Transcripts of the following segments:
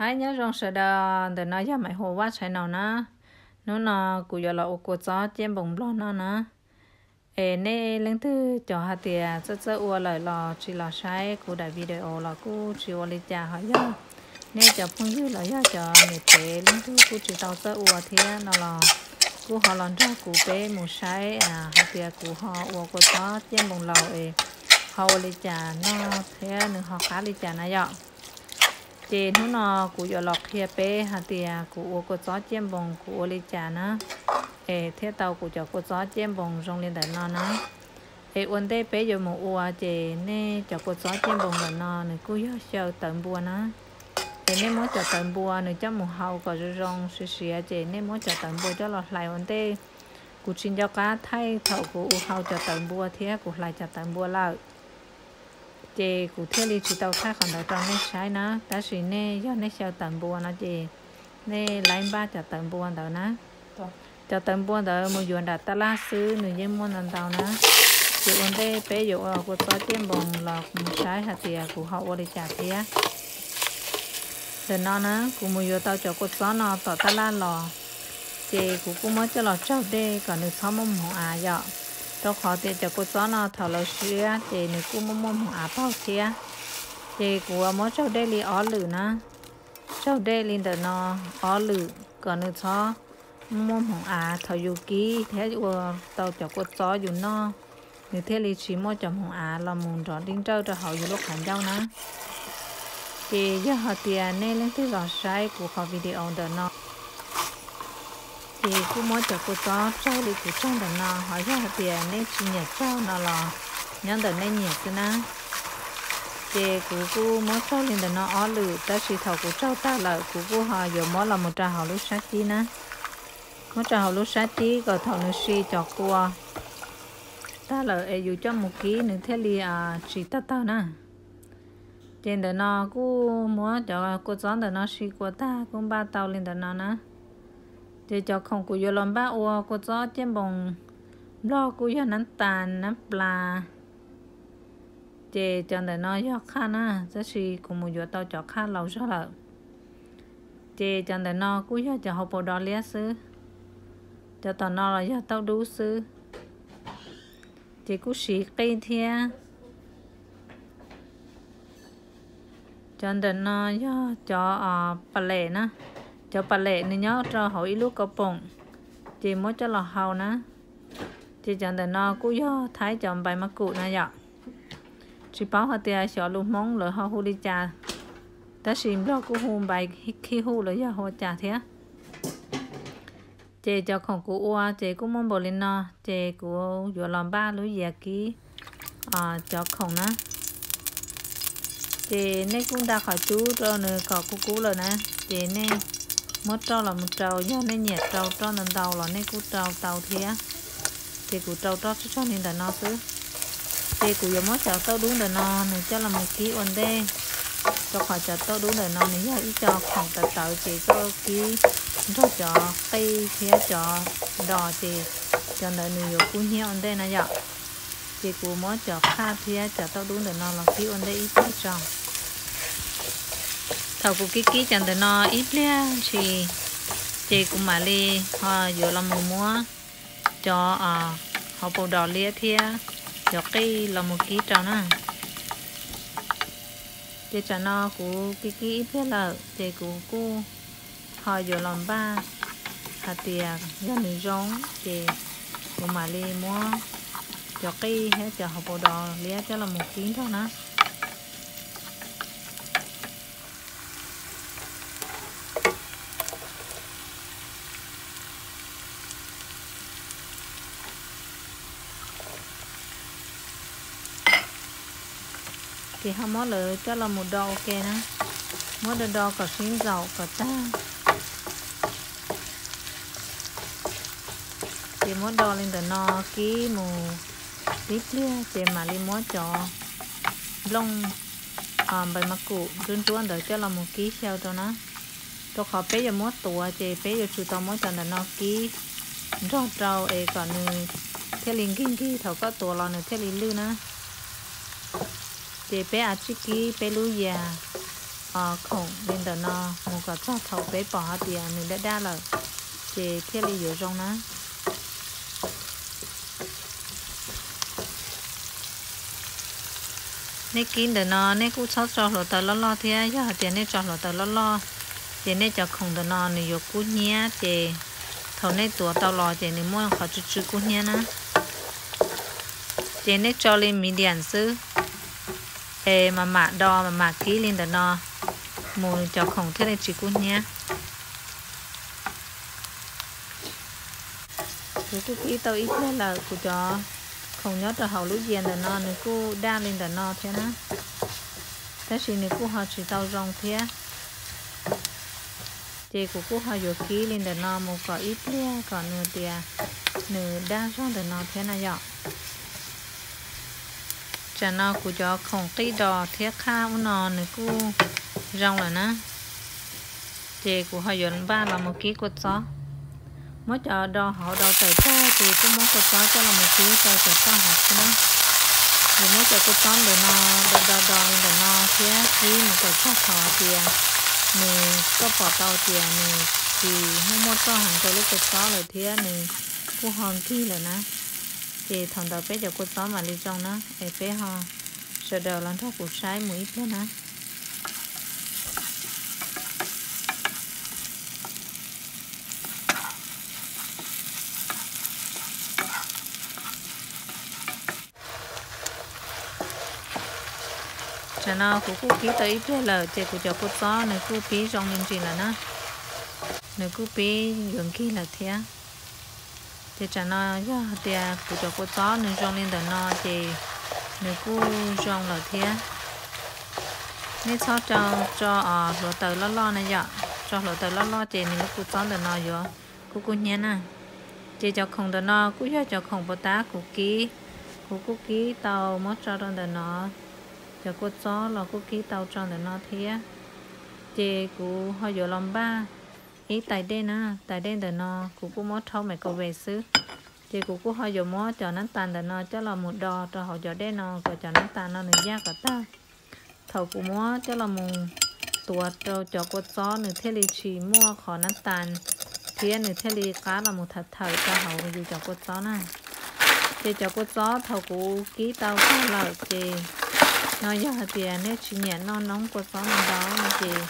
Hais nyob zoo sawv daws, ntawm no yog Maiv Huas Vaj Tshais Naus na. Hnub no kuv yuav los ua kua txob ciaj npoos nplog noj na. Es nej leej twg cov hais tias txawj txawj ua lawm los tsis los saib kuv daim video los kuj tsis ua li cas, ho yog nej cov phooj ywg los yog cov niam tsev leej twg kuj tsis tau txawj ua thiab no los kuj ho los nrog kuv peb mus saib hais tias kuv ho ua kua txob ciaj npoos laus es ho ua li cas noj thiab nws ho qab li cas na yom. Ces hnub no kuv yuav los qhia peb hais tias kuv ua kua txob ciaj npoos kuv ua li cas na, es thiaj tau kuv cov kua txob ciaj npoos zoo li ntawm no na. Es ua ntej peb yuav mus ua ces nej cov kua txob ciaj npoos ntawm no nws kuj yog xyaw tawv npua na. Es nej muab cov tawv npua nws coj mus hau kom zoo zoo siav siav ces nej muab cov tawv npua coj los hlais ua ntej. Kuv tsis nco qab thaij thaum kuv ua hau cov tawv npua thiab kuv hlais cov tawv npua lawm, ces kuv thiaj li tsis tau thaij qhov ntawd rau nej saib na. Tab sis nej yog nej xyaw tawv npua no ces nej laib npaj cov tawv npua ntawd na. Cov tawv npua ntawd mus yuav nram tab laj xwb nws yeej muaj ntau ntau na. Ces ua ntej peb yuav ua kua txob ciaj npoos los mus saib hais tias kuv ho ua li cas thiab. Ntawm no na kuv mus yuav tau cov kua txob no tom tab laj los, ces kuv kuj muab coj los tsaug dej kom nws txhob muaj hmoov av yom. Rau qhov tias cov kua txob no thaum lawv siab ces nws kuj muaj muaj hmoov av paug thiab. Ces kuv muab tsaug dej li ob lwm na, tsaug dej li ntawm no ob lwm kom nws txhob muaj hmoov av, thaum yus kib thiab ua tau cov kua txob yus noj, nws thiaj li tsis muaj cov hmoov av los mus nrov nrij nrawj rau hauv yus lub qhov ncauj na. Ces yog hais tias nej leej twg los saib kuv qhov video ntawm no, ces kuj muab cov kua txob tsaug li kuv tsaug ntawm no, ho yog hais tias nej tsis nyiam tsaug no los nyob ntawm nej nyiam xwb na. Ces kuv kuj muab tsaug li ntawm no ob lwm, tab sis thaum kuv tsaug tag lawm kuv kuj ho yuav muab los mus rau hauv lub sab cib na. Muab rau hauv lub sab cib kom thaum nws si cov kua tag lawm es yus coj mus kib nws thiaj li tsis tawg tawg na. Ces ntawm no kuj muab cov kua txob ntawm no si kua tag kuj npaj tau li ntawm no na. Ces cov khoom kuv yuav los npaj ua kua txob ciaj npoos nplog kuj yog nab tas nab plas. Ces cov ntawm no yog qhaj na, tab sis kuv mus yuav tau cov qhaj laus zog lawm. Ces cov ntawm no kuj yog cov hauv paus dos liab xwb. Cov tom no los yog tauj dub xwb, ces kuj siv qij thiab. Cov ntawm no yog cov pas lem na, cov pas lem nws nyob rau hauv ib lub kaus poom, ces muab coj los hau na. Ces cov ntawm no kuj yog thaib cov npais mas kum na yom. Tsis paub hais tias xyov lus Hmoob lawv ho hu li cas, tab sis nplog kuj hu npais khib hu los yog hu ua cas thiab. Ces cov khoom kuv ua ces kuj muaj npaum li no, ces kuv yuav los npaj lub yias kib cov khoom na. Ces nej kuj nta qhov cub rau nws kom kub kub lawm na, ces nej muab roj los mus rau, yog nej nyiam rau roj ntau ntau los nej kuj rau tau thiab. Ces kuv rau roj tsawg tsawg li ntawm no xwb. Ces kuv yuav muab cov tauj dub ntawm no nws coj los mus kib ua ntej, rau qhov cov tauj dub ntawm no nws yog ib co khoom tawv tawv ces koj kib nrog cov qij thiab cov dos ces cov ntawd nws yuav kub hnyiab ua ntej na yom. Ces kuv muab cov qhaj thiab cov tauj dub ntawm no los kib ua ntej ib pliag tso. Thaum kuv kib kib cov ntawm no ib pliag ntshis, ces kuv mam li ho yuav los mus muab cov hauv paus dos liab thiab cov qij los mus kib rau na. Ces tsam no kuv kib kib ib pliag lawm ces kuv kuj ho yuav los npaj hais tias yog nws zoo ces kuv mam li muab cov qij thiab cov hauv paus dos liab coj los mus kib nrog na. Ces ho muab lawv coj los mus do ua ke na, muab do do kom sib ntxaum kom tag. Ces muab do li ntawm no kib mus tib pliag ces mam li muab cov nplooj npais mas kum ntsuab ntsuab ntawd coj los mus kib xyaw rau na. Rau qhov peb yuav muab tuav ces peb yuav tsum tau muab cov ntawm no kib nrog rau es kom nws thiaj li nkig nkig thaum koj tuav los nws thiaj li lwj na. Ces peb a tsij kib peb lub yias khoom li ntawm no mus kom txog thaum peb pom hais tias nws daj daj lawm, ces thiaj li yuav zoo na. Nej kib ntawm no nej kuj txhob tso hluav taws loj loj thiab, yog hais tias nej tso hluav taws loj loj, ces nej cov khoom ntawm no nws yuav kub hnyiab, ces thaum nej tuav tau los ces nws muaj qhov tsw tsw kub hnyiab na. Ces nej tso li medium xwb, es mam mam do mam mam kib li ntawm no mus cov khoom thiaj li tsis kub hnyiab. Kuv kuj kib tau ib pliag lawm, kuv cov khoom nyob rau hauv lub yias ntawm no nws kuj daj li ntawm no thiab na, tab sis nws kuj ho tsis tau zoo thiab. Ces kuv kuj ho yuav kib li ntawm no mus kom ib pliag kom nws tias nws daj zog ntawm no thiab na yom. Tsam no kuv cov khoom qij dos thiab qhaj ub no nws kuj zoo lawm na, ces kuv ho yuav npaj los mus kib kua txob. Muab cov do hauv do tawm tag ces kuj muab kua txob coj los mus kib rau cov toj hauv xwb na. Yuav muab cov kua txob ntawm no do do do li ntawm no thiab kib mus kom txog thaum hais tias nws, koj pom tau tias nws tsis muaj muaj roj heev rau lub kua txob lawm thiab nws kuj ho nkig lawm na. Ces thaum ntawd peb cov kua txob mam li zoo na, es peb ho sawv daws los nrog kuv saib mus ib pliag na. Tsam no kuv kuj kib tau ib pliag lawm ces kuv cov kua txob nws kuj pib zoo li ntsis lawm na. Nws kuj pib yuav nkig lawm thiab. Ces tsam no yog hais tias kuv cov kua txob nws zoo li ntawm no ces nws kuj zoo lawm thiab. Nej txhob tso hluav taws loj loj na yom, tso hluav taws loj loj ces nws lub kua txob ntawm no yuav kub kub hnyiab na. Ces cov khoom ntawm no kuj yog cov khoom puas tab kuv kib, kuv kuj kib tau muab tso rau ntawm no. Cov kua txob los kuj kib tau tso ntawm no thiab. Ces kuv ho yuav los npaj ib tais dej na, tais dej ntawm no kuv kuj muab rhaub microwave xwb. Ces kuv kuj ho yuav muab cov nab tas ntawm no coj los mus do rau hauv cov dej no kom cov nab tas no nws yaj kom tag. Thaum kuv muab coj los mus tuav rau cov kua txob nws thiaj li tsis muaj qhov nab tas, thiab nws thiaj li qab los mus tham thawm rau hauv yus cov kua txob na. Ces cov kua txob thaum kuv kib tau tag lawm ces, no yog hais tias nej tsis nyiam noj noob kua txob no ntau no ces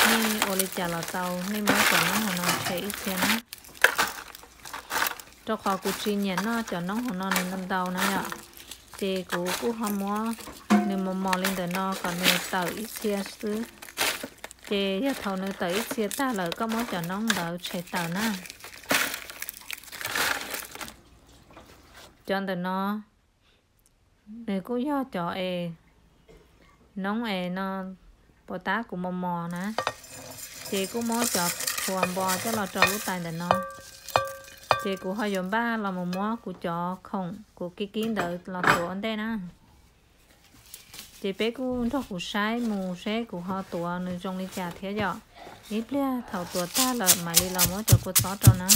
nej ua li cas los tau, nej muab cov noob hauv no tshem ib txhia na. Rau qhov kuv tsis nyiam noj cov noob hauv no nws ntau ntau na yom. Ces kuv kuj ho muab nws mos mos li ntawm no kom nws tawm ib txhia xwb. Ces yog thaum nws tawm ib txhia tag lawm koj muab cov noob ntawd tshem tawm na. Cov ntawm no nws kuj yog cov es noob es no puas tab kuv mos mos na. Ces kuj muab cov phua npo coj los rau lub tais ntawm no. Ces kuv ho yuav npaj los mus muab kuv cov khoom kuv kib kib ntawd los tuav ua ntej na. Ces peb kuj nrog kuv saib mus seb kuv ho tuav nws zoo li cas thiab yom. Ib pliag thaum tuav tag lawm mam li los muab cov kua txob rau na.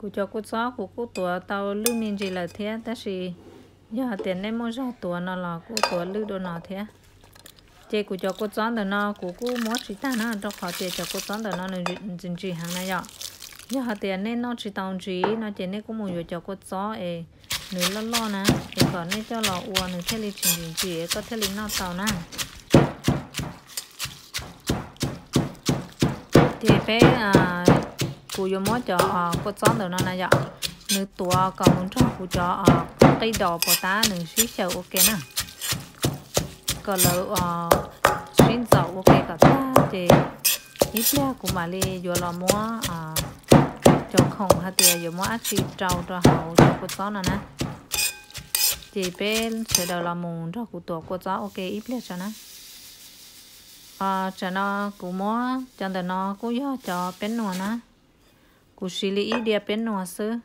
Kuv cov kua txob kuv kuj tuav tau lwj me ntsis lawm thiab, tab sis yog hais tias nej muaj zog tuav no los kuj tuav lwj dua no thiab. Ces kuv cov kua txob ntawm no kuv kuj muab tsis tag na, rau qhov tias cov kua txob ntawm no nws ntsim ntsim heev na yom. Yog hais tias nej noj tsis tau ntsim no ces nej kuj mus yuav cov kua txob es nws loj loj na, es kom nej coj los ua nws thiaj li tsis ntsim ntsim es koj thiaj li noj tau na. Ces peb, kuv yuav muab cov kua txob ntawm no na yom, nws tuav kom mus nrog kuv cov qij dos puas tab nws sib xyaw ua ke na, kom lawv sib ntxaum ua ke kom tag ces ib pliag kuv mam li yuav los muab cov khoom hais tias yuav muab dab tsi rau rau hauv cov kua txob no na. Ces peb sawv daws los mus nrog kuv tuav kua txob ua ke ib pliag tso na. Tsam no kuv muab cov ntawm no kuj yog cov peb nuam na. Kuv siv li ib diav peb nuam xwb.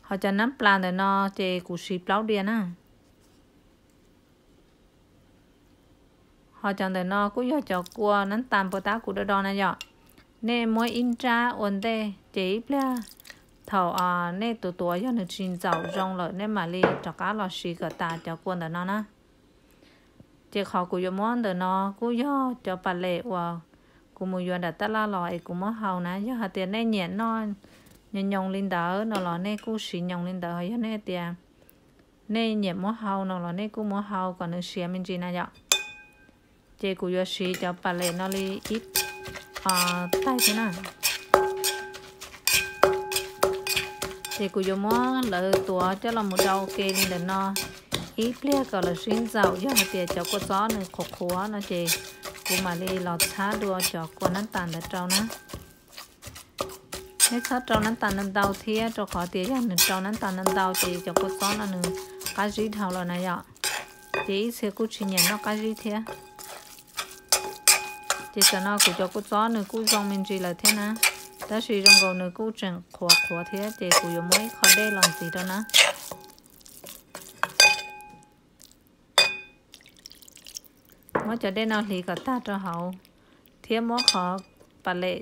Ho cov nab plas ntawm no ces kuv siv plaub diav na. Ho cov ntawm no kuj yog cov kua nab tas puas tab kuv do do na yom. Nej muab ib nrab ua ntej ces ib pliag thaum nej tuav tuav yog nws tsis ntxaum zoo lawm nej mam li rov qab los siv kom tas cov kua ntawm no na. Ces qhov kuv yuav muab ntawm no kuj yog cov pas les uas kuv mus yuav nram tab laj los es kuv muab hau na. Yog hais tias nej nyiam noj nyoos nyoos li ntawd no los nej kuj siv nyoos li ntawd, ho yog nej tias nej nyiam muab hau no los nej kuj muab hau kom nws siav me ntsis na yom. Ces kuv yuav siv cov pas les no li ib taig thiab na. Ces kuv yuav muab lawv tuav coj los mus do ua ke li ntawm no ib pliag kom lawv sib ntxaum. Yog hais tias cov kua txob nws qhuav qhuav no ces kuv mam li los txhab dua cov kua nab tas ntawd rau na. Nej txhob rau nab tas ntau ntau thiab, rau qhov tias yog nws rau nab tas ntau ntau ces cov kua txob no nws qab zib dhau los na yom. Ces ib txhia kuj tsis nyiam noj qab zib thiab. Ces tam no kuv cov kua txob nws kuj zoo me ntsis lawm thiab na, tab sis zoo nkaus nws kuj tseem qhuav qhuav thiab ces kuv yuav muab ib qho dej los ntxiv rau na. Muab cov dej no hliv kom tag rau hauv thiab muab qhov pas les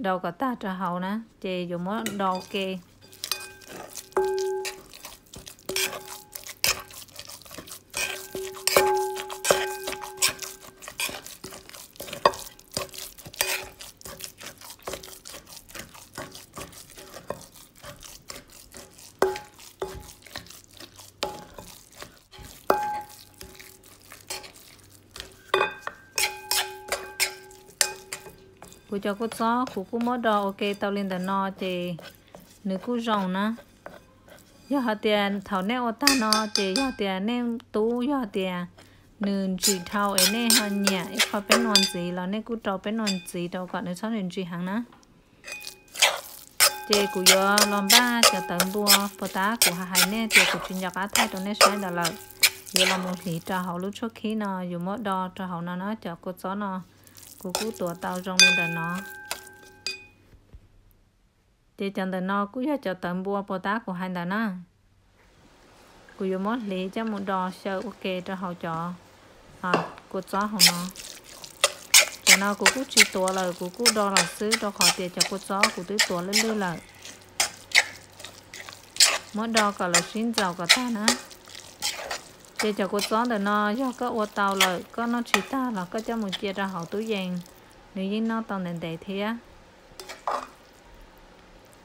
do kom tag rau hauv na, ces yuav muab do ua ke. Kuv cov kua txob kuv kuj muab do ua ke tau li ntawm no ces nws kuj zoo na. Yog hais tias thaum nej ua tag no ces yog tias nej tub yog tias nws ntsim dhau es nej ho nyiam ib qho peb nua ntxiv los nej kuj rau peb nua ntxiv rau kom nws txhob ntsim ntsim heev na. Ces kuv yuav los npaj cov tawv npua puas tab kuv hais nej tias kuv tsis nco qab thaij rau nej saib ntawd lawm. Yuav los mus hliv rau hauv lub tshuab khib no, yuav muab do rau hauv no na. Cov kua txob no kuv kuj tuav tau zoo li ntawm no. Ces cov ntawm no kuj yog cov tawv npua puas tab kuv hais ntawd na. Kuv yuav muab hliv coj mus do xyaw ua ke rau hauv cov kua txob hauv no. Cov no kuv kuj tsis tuav lawm, kuv kuj do los xwb rau qhov tias cov kua txob kuv twb tuav lwj lwj lawm. Muab do kom lawv sib ntxaum kom tag na. Ces cov kua txob ntawm no yog koj ua tau lawm koj noj tsis tag los koj coj mus cia rau hauv tub yees, nws yeej noj tau ntev ntev thiab.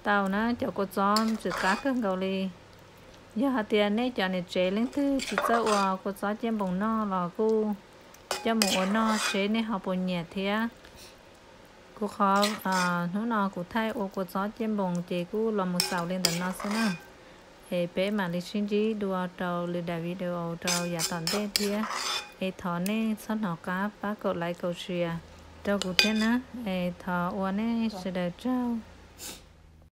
Tau na, cov kua txob ntxim qab kawg nkaus li. Yog hais tias nej cov niam tsev leej twg tsis txawj ua kua txob ciaj npoos noj los kuj coj mus ua noj seb nej ho puas nyiam thiab. Kuv qhov hnub no kuv thaij ua kua txob ciaj npoos ces kuj los mus xaus li ntawm no xwb na. Es peb mam li sib ntsib dua rau lwm daim video rau yav tom ntej thiab. Es thov nej txhob hnov qab pab kaum like kaum share rau kuv thiab na. Es thov ua nej sawv daws tsaug.